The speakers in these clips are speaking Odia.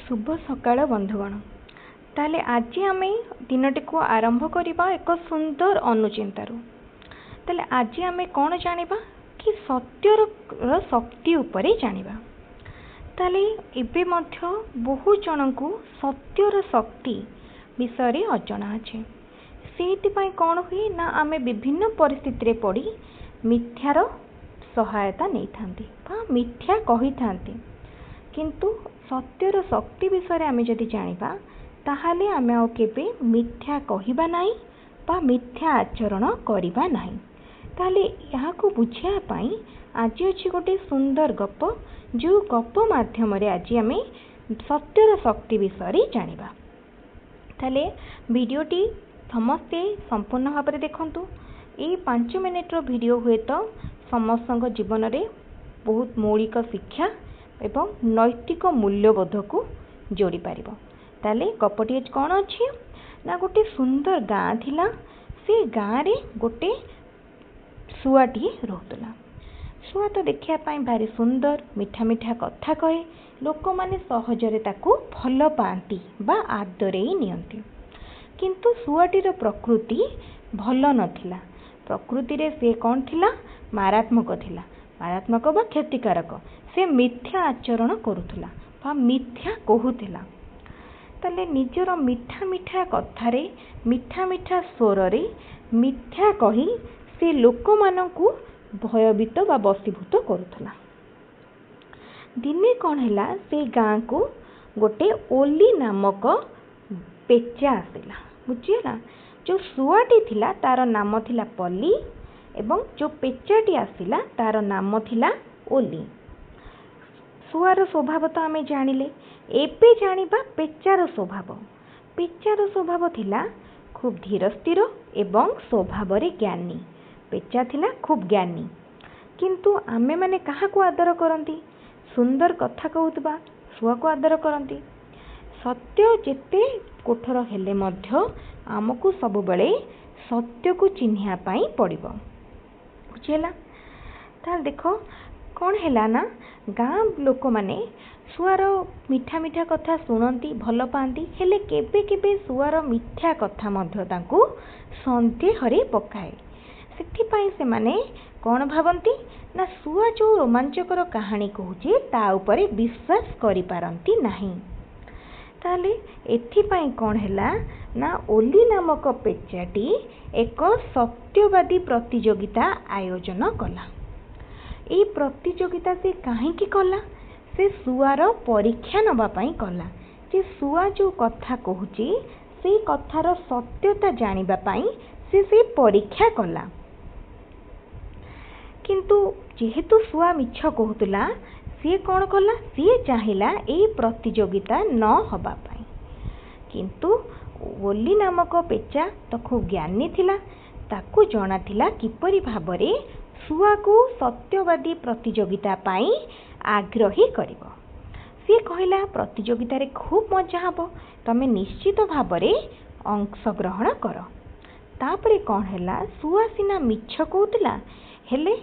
ଶୁଭ ସକାଳ ବନ୍ଧୁଗଣ। ତାହେଲେ ଆଜି ଆମେ ଦିନଟିକୁ ଆରମ୍ଭ କରିବା ଏକ ସୁନ୍ଦର ଅନୁଚିନ୍ତାରୁ। ତାହେଲେ ଆଜି ଆମେ କ'ଣ ଜାଣିବା କି ସତ୍ୟର ଶକ୍ତି ଉପରେ ଜାଣିବା। ତାହେଲେ ଏବେ ମଧ୍ୟ ବହୁତ ଜଣଙ୍କୁ ସତ୍ୟର ଶକ୍ତି ବିଷୟରେ ଅଜଣା ଅଛି। ସେଇଥିପାଇଁ କ'ଣ ହୁଏ ନା ଆମେ ବିଭିନ୍ନ ପରିସ୍ଥିତିରେ ପଡ଼ି ମିଥ୍ୟାର ସହାୟତା ନେଇଥାନ୍ତି ବା ମିଥ୍ୟା କହିଥାନ୍ତି। କିନ୍ତୁ ସତ୍ୟର ଶକ୍ତି ବିଷୟରେ ଆମେ ଯଦି ଜାଣିବା, ତାହେଲେ ଆମେ ଆଉ କେବେ ମିଥ୍ୟା କହିବା ନାହିଁ ବା ମିଥ୍ୟା ଆଚରଣ କରିବା ନାହିଁ। ତାହେଲେ ଏହାକୁ ବୁଝିବା ପାଇଁ ଆଜି ଅଛି ଗୋଟେ ସୁନ୍ଦର ଗପ, ଯେଉଁ ଗପ ମାଧ୍ୟମରେ ଆଜି ଆମେ ସତ୍ୟର ଶକ୍ତି ବିଷୟରେ ଜାଣିବା। ତାହେଲେ ଭିଡ଼ିଓଟି ସମସ୍ତେ ସମ୍ପୂର୍ଣ୍ଣ ଭାବରେ ଦେଖନ୍ତୁ। ଏଇ 5 ମିନିଟ୍ର ଭିଡ଼ିଓ ହୁଏତ ସମସ୍ତଙ୍କ ଜୀବନରେ ବହୁତ ମୌଳିକ ଶିକ୍ଷା ଏବଂ ନୈତିକ ମୂଲ୍ୟବୋଧକୁ ଯୋଡ଼ିପାରିବ। ତାହେଲେ ଗପଟି କ'ଣ ଅଛି ନା, ଗୋଟେ ସୁନ୍ଦର ଗାଁ ଥିଲା। ସେ ଗାଁରେ ଗୋଟେ ଶୁଆଟିଏ ରହୁଥିଲା। ଶୁଆ ତ ଦେଖିବା ପାଇଁ ଭାରି ସୁନ୍ଦର, ମିଠା ମିଠା କଥା କହେ, ଲୋକମାନେ ସହଜରେ ତାକୁ ଭଲ ପାଆନ୍ତି ବା ଆଦରେଇ ନିଅନ୍ତି। କିନ୍ତୁ ଶୁଆଟିର ପ୍ରକୃତି ଭଲ ନଥିଲା। ପ୍ରକୃତିରେ ସେ କ'ଣ ଥିଲା? ମାରାତ୍ମକ ଥିଲା, ମାରାତ୍ମକ ବା କ୍ଷତିକାରକ। ସେ ମିଥ୍ୟା ଆଚରଣ କରୁଥିଲା ବା ମିଥ୍ୟା କହୁଥିଲା। ତାହେଲେ ନିଜର ମିଠା ମିଠା କଥାରେ, ମିଠା ମିଠା ସ୍ୱରରେ ମିଥ୍ୟା କହି ସେ ଲୋକମାନଙ୍କୁ ଭୟଭୀତ ବା ବଶୀଭୂତ କରୁଥିଲା। ଦିନେ କ'ଣ ହେଲା, ସେଇ ଗାଁକୁ ଗୋଟେ ଓଲି ନାମକ ପେଚା ଆସିଲା। ବୁଝିହେଲା? ଯେଉଁ ଶୁଆଟି ଥିଲା ତାର ନାମ ଥିଲା ପଲି ଏବଂ ଯେଉଁ ପେଚାଟି ଆସିଲା ତାର ନାମ ଥିଲା ଓଲି। ଶୁଆର ସ୍ୱଭାବ ତ ଆମେ ଜାଣିଲେ, ଏବେ ଜାଣିବା ପେଚାର ସ୍ୱଭାବ। ପେଚାର ସ୍ୱଭାବ ଥିଲା ଖୁବ୍ ଧୀର ସ୍ଥିର ଏବଂ ସ୍ୱଭାବରେ ଜ୍ଞାନୀ। ପେଚା ଥିଲା ଖୁବ୍ ଜ୍ଞାନୀ। କିନ୍ତୁ ଆମେମାନେ କାହାକୁ ଆଦର କରନ୍ତି? ସୁନ୍ଦର କଥା କହୁଥିବା ଶୁଆକୁ ଆଦର କରନ୍ତି। ସତ୍ୟ ଯେତେ କଠୋର ହେଲେ ମଧ୍ୟ ଆମକୁ ସବୁବେଳେ ସତ୍ୟକୁ ଚିହ୍ନିବା ପାଇଁ ପଡ଼ିବ। ବୁଝିହେଲା? ତାହେଲେ ଦେଖ କ'ଣ ହେଲା ନା, ଗାଁ ଲୋକମାନେ ଶୁଆର ମିଠା ମିଠା କଥା ଶୁଣନ୍ତି, ଭଲ ପାଆନ୍ତି। ହେଲେ କେବେ କେବେ ଶୁଆର ମିଥ୍ୟା କଥା ମଧ୍ୟ ତାଙ୍କୁ ସନ୍ଦେହରେ ପକାଏ। ସେଥିପାଇଁ ସେମାନେ କ'ଣ ଭାବନ୍ତି ନା, ଶୁଆ ଯେଉଁ ରୋମାଞ୍ଚକର କାହାଣୀ କହୁଛି ତା ଉପରେ ବିଶ୍ୱାସ କରିପାରନ୍ତି ନାହିଁ। ତାହେଲେ ଏଥିପାଇଁ କ'ଣ ହେଲା ନା, ଓଲି ନାମକ ପେଚାଟି ଏକ ସତ୍ୟବାଦୀ ପ୍ରତିଯୋଗିତା ଆୟୋଜନ କଲା। ଏଇ ପ୍ରତିଯୋଗିତା ସେ କାହିଁକି କଲା? ସେ ଶୁଆର ପରୀକ୍ଷା ନେବା ପାଇଁ କଲା ଯେ ଶୁଆ ଯେଉଁ କଥା କହୁଛି ସେଇ କଥାର ସତ୍ୟତା ଜାଣିବା ପାଇଁ ସେ ସେଇ ପରୀକ୍ଷା କଲା। କିନ୍ତୁ ଯେହେତୁ ଶୁଆ ମିଛ କହୁଥିଲା, ସିଏ କ'ଣ କଲା? ସିଏ ଚାହିଁଲା ଏଇ ପ୍ରତିଯୋଗିତା ନ ହେବା ପାଇଁ। କିନ୍ତୁ ଓଲି ନାମକ ପେଚା ତ ଖୁବ୍ ଜ୍ଞାନୀ ଥିଲା। ତାକୁ ଜଣାଥିଲା କିପରି ଭାବରେ ଶୁଆକୁ ସତ୍ୟବାଦୀ ପ୍ରତିଯୋଗିତା ପାଇଁ ଆଗ୍ରହୀ କରିବ। ସିଏ କହିଲା, ପ୍ରତିଯୋଗିତାରେ ଖୁବ୍ ମଜା ହେବ, ତମେ ନିଶ୍ଚିତ ଭାବରେ ଅଂଶଗ୍ରହଣ କର। ତାପରେ କ'ଣ ହେଲା? ଶୁଆ ସିନା ମିଛ କହୁଥିଲା, ହେଲେ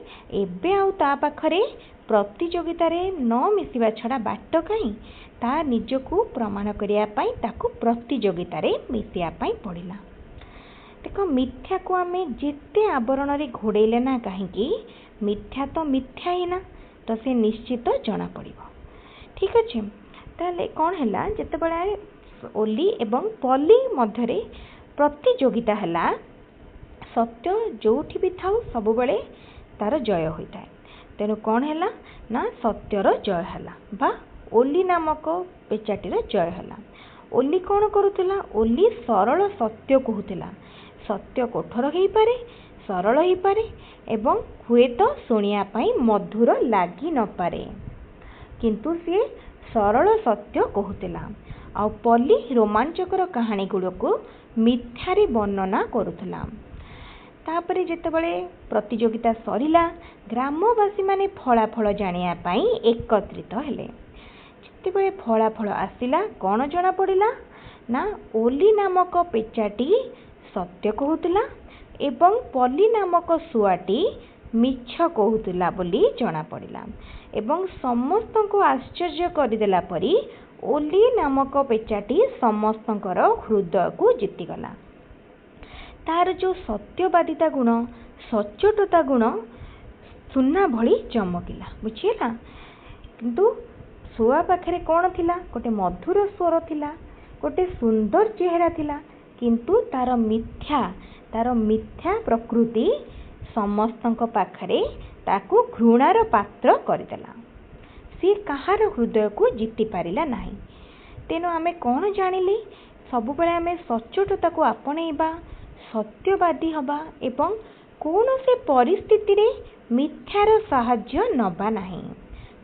ଏବେ ଆଉ ତା ପାଖରେ ପ୍ରତିଯୋଗିତାରେ ନ ମିଶିବା ଛଡ଼ା ବାଟ କାହିଁ? ତା ନିଜକୁ ପ୍ରମାଣ କରିବା ପାଇଁ ତାକୁ ପ୍ରତିଯୋଗିତାରେ ମିଶିବା ପାଇଁ ପଡ଼ିଲା। ଦେଖ, ମିଥ୍ୟାକୁ ଆମେ ଯେତେ ଆବରଣରେ ଘୋଡ଼େଇଲେ ନା କାହିଁକି, ମିଥ୍ୟା ତ ମିଥ୍ୟା ହିଁ ନା, ତ ସେ ନିଶ୍ଚିତ ଜଣାପଡ଼ିବ। ଠିକ୍ ଅଛି? ତାହେଲେ କ'ଣ ହେଲା? ଯେତେବେଳେ ଓଲି ଏବଂ ପଲି ମଧ୍ୟରେ ପ୍ରତିଯୋଗିତା ହେଲା, ସତ୍ୟ ଯେଉଁଠି ବି ଥାଉ ସବୁବେଳେ ତାର ଜୟ ହୋଇଥାଏ। ତେଣୁ କ'ଣ ହେଲା ନା, ସତ୍ୟର ଜୟ ହେଲା ବା ଓଲି ନାମକ ପେଚାଟିର ଜୟ ହେଲା। ଓଲି କ'ଣ କରୁଥିଲା? ଓଲି ସରଳ ସତ୍ୟ କହୁଥିଲା। ସତ୍ୟ କଠୋର ହେଇପାରେ, ସରଳ ହେଇପାରେ ଏବଂ ହୁଏତ ଶୁଣିବା ପାଇଁ ମଧୁର ଲାଗି ନପାରେ, କିନ୍ତୁ ସିଏ ସରଳ ସତ୍ୟ କହୁଥିଲା। ଆଉ ପଲି ରୋମାଞ୍ଚକର କାହାଣୀ ଗୁଡ଼ିକୁ ମିଥ୍ୟାରେ ବର୍ଣ୍ଣନା କରୁଥିଲା। ତାପରେ ଯେତେବେଳେ ପ୍ରତିଯୋଗିତା ସରିଲା, ଗ୍ରାମବାସୀମାନେ ଫଳାଫଳ ଜାଣିବା ପାଇଁ ଏକତ୍ରିତ ହେଲେ। ଯେତେବେଳେ ଫଳାଫଳ ଆସିଲା, କ'ଣ ଜଣାପଡ଼ିଲା ନା, ଓଲି ନାମକ ପେଚାଟି ସତ୍ୟ କହୁଥିଲା ଏବଂ ପଲି ନାମକ ଶୁଆଟି ମିଛ କହୁଥିଲା ବୋଲି ଜଣାପଡ଼ିଲା। ଏବଂ ସମସ୍ତଙ୍କୁ ଆଶ୍ଚର୍ଯ୍ୟ କରିଦେଲା ପରି ଓଲି ନାମକ ପେଚାଟି ସମସ୍ତଙ୍କର ହୃଦୟକୁ ଜିତିଗଲା। ତାର ଯେଉଁ ସତ୍ୟବାଦିତା ଗୁଣ, ସଚ୍ଚୋଟତା ଗୁଣ ସୁନା ଭଳି ଚମକିଲା। ବୁଝିହେଲା? କିନ୍ତୁ ଶୁଆ ପାଖରେ କ'ଣ ଥିଲା? ଗୋଟେ ମଧୁର ସ୍ୱର ଥିଲା, ଗୋଟେ ସୁନ୍ଦର ଚେହେରା ଥିଲା, କିନ୍ତୁ ତାର ମିଥ୍ୟା ପ୍ରକୃତି ସମସ୍ତଙ୍କ ପାଖରେ ତାକୁ ଘୃଣାର ପାତ୍ର କରିଦେଲା। ସିଏ କାହାର ହୃଦୟକୁ ଜିତି ପାରିଲା ନାହିଁ। ତେଣୁ ଆମେ କ'ଣ ଜାଣିଲେ? ସବୁବେଳେ ଆମେ ସଚ୍ଚୋଟତାକୁ ଆପଣେଇବା, ସତ୍ୟବାଦୀ ହେବା ଏବଂ କୌଣସି ପରିସ୍ଥିତିରେ ମିଥ୍ୟାର ସାହାଯ୍ୟ ନେବା ନାହିଁ।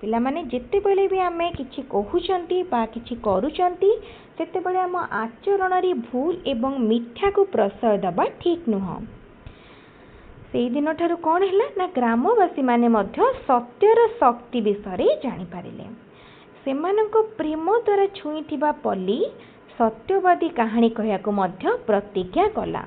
ପିଲାମାନେ, ଯେତେବେଳେ ବି ଆମେ କିଛି କହୁଛନ୍ତି ବା କିଛି କରୁଛନ୍ତି, ସେତେବେଳେ ଆମ ଆଚରଣରେ ଭୁଲ ଏବଂ ମିଥ୍ୟାକୁ ପ୍ରଶ୍ରୟ ଦେବା ଠିକ୍ ନୁହଁ। ସେଇଦିନଠାରୁ କ'ଣ ହେଲା ନା, ଗ୍ରାମବାସୀମାନେ ମଧ୍ୟ ସତ୍ୟର ଶକ୍ତି ବିଷୟରେ ଜାଣିପାରିଲେ। ସେମାନଙ୍କ ପ୍ରେମ ଦ୍ୱାରା ଛୁଇଁଥିବା ପଲି ସତ୍ୟବାଦୀ କାହାଣୀ କହିବାକୁ ମଧ୍ୟ ପ୍ରତିଜ୍ଞା କଲା।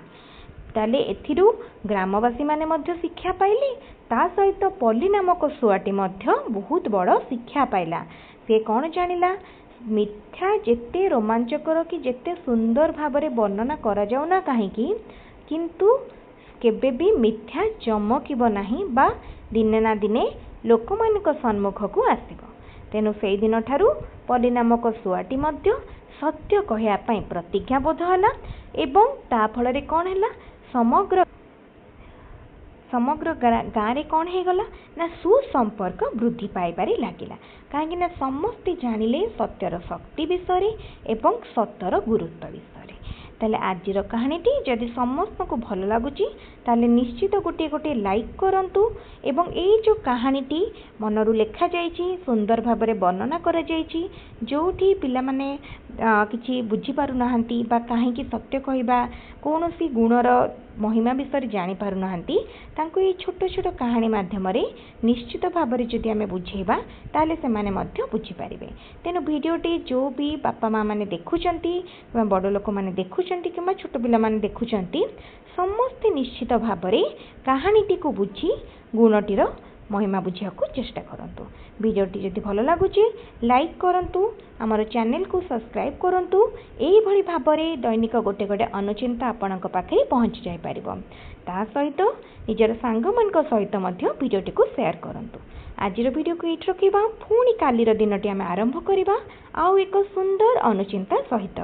ତାହେଲେ ଏଥିରୁ ଗ୍ରାମବାସୀମାନେ ମଧ୍ୟ ଶିକ୍ଷା ପାଇଲେ, ତା ସହିତ ପଲି ନାମକ ଶୁଆଟି ମଧ୍ୟ ବହୁତ ବଡ଼ ଶିକ୍ଷା ପାଇଲା। ସେ କ'ଣ ଜାଣିଲା? ମିଥ୍ୟା ଯେତେ ରୋମାଞ୍ଚକର କି ଯେତେ ସୁନ୍ଦର ଭାବରେ ବର୍ଣ୍ଣନା କରାଯାଉନା କାହିଁକି, କିନ୍ତୁ କେବେ ବି ମିଥ୍ୟା ଚମକିବ ନାହିଁ ବା ଦିନେ ନା ଦିନେ ଲୋକମାନଙ୍କ ସମ୍ମୁଖକୁ ଆସିବ। ତେଣୁ ସେଇଦିନଠାରୁ ପଲି ନାମକ ଶୁଆଟି ମଧ୍ୟ ସତ୍ୟ କହିବା ପାଇଁ ପ୍ରତିଜ୍ଞାବଦ୍ଧ ହେଲା ଏବଂ ତା ଫଳରେ କ'ଣ ହେଲା? ସମଗ୍ର ଗାଁରେ କ'ଣ ହେଇଗଲା ନା, ସୁସମ୍ପର୍କ ବୃଦ୍ଧି ପାଇବାରେ ଲାଗିଲା। କାହିଁକି ନା ସମସ୍ତେ ଜାଣିଲେ ସତ୍ୟର ଶକ୍ତି ବିଷୟରେ ଏବଂ ସତର ଗୁରୁତ୍ୱ ବିଷୟରେ। ତାହେଲେ ଆଜିର କାହାଣୀଟି ଯଦି ସମସ୍ତଙ୍କୁ ଭଲ ଲାଗୁଛି, ତାହେଲେ ନିଶ୍ଚିତ ଗୋଟିଏ ଗୋଟିଏ ଲାଇକ୍ କରନ୍ତୁ। ଏବଂ ଏଇ ଯେଉଁ କାହାଣୀଟି ମନରୁ ଲେଖାଯାଇଛି, ସୁନ୍ଦର ଭାବରେ ବର୍ଣ୍ଣନା କରାଯାଇଛି, ଯେଉଁଠି ପିଲାମାନେ କିଛି ବୁଝିପାରୁନାହାନ୍ତି ବା କାହିଁକି ସତ୍ୟ କହିବା, କୌଣସି ଗୁଣର ମହିମା ବିଷୟରେ ଜାଣିପାରୁନାହାନ୍ତି, ତାଙ୍କୁ ଏଇ ଛୋଟ ଛୋଟ କାହାଣୀ ମାଧ୍ୟମରେ ନିଶ୍ଚିତ ଭାବରେ ଯଦି ଆମେ ବୁଝେଇବା, ତାହେଲେ ସେମାନେ ମଧ୍ୟ ବୁଝିପାରିବେ। ତେଣୁ ଭିଡ଼ିଓଟି ଯେଉଁ ବି ବାପା ମା' ମାନେ ଦେଖୁଛନ୍ତି କିମ୍ବା ବଡ଼ ଲୋକମାନେ ଦେଖୁଛନ୍ତି କିମ୍ବା ଛୋଟ ପିଲାମାନେ ଦେଖୁଛନ୍ତି, ସମସ୍ତେ ନିଶ୍ଚିତ ଭାବରେ କାହାଣୀଟିକୁ ବୁଝି ଗୁଣଟିର ମହିମା ବୁଝିବାକୁ ଚେଷ୍ଟା କରନ୍ତୁ। ଭିଡ଼ିଓଟି ଯଦି ଭଲ ଲାଗୁଛି, ଲାଇକ୍ କରନ୍ତୁ, ଆମର ଚ୍ୟାନେଲକୁ ସବସ୍କ୍ରାଇବ୍ କରନ୍ତୁ। ଏଇଭଳି ଭାବରେ ଦୈନିକ ଗୋଟେ ଗୋଟେ ଅନୁଚିନ୍ତା ଆପଣଙ୍କ ପାଖରେ ପହଞ୍ଚି ଯାଇପାରିବ। ତା ସହିତ ନିଜର ସାଙ୍ଗମାନଙ୍କ ସହିତ ମଧ୍ୟ ଭିଡ଼ିଓଟିକୁ ସେୟାର କରନ୍ତୁ। ଆଜିର ଭିଡ଼ିଓକୁ ଏଇଠି ରଖିବା। ପୁଣି କାଲିର ଦିନଟି ଆମେ ଆରମ୍ଭ କରିବା ଆଉ ଏକ ସୁନ୍ଦର ଅନୁଚିନ୍ତା ସହିତ।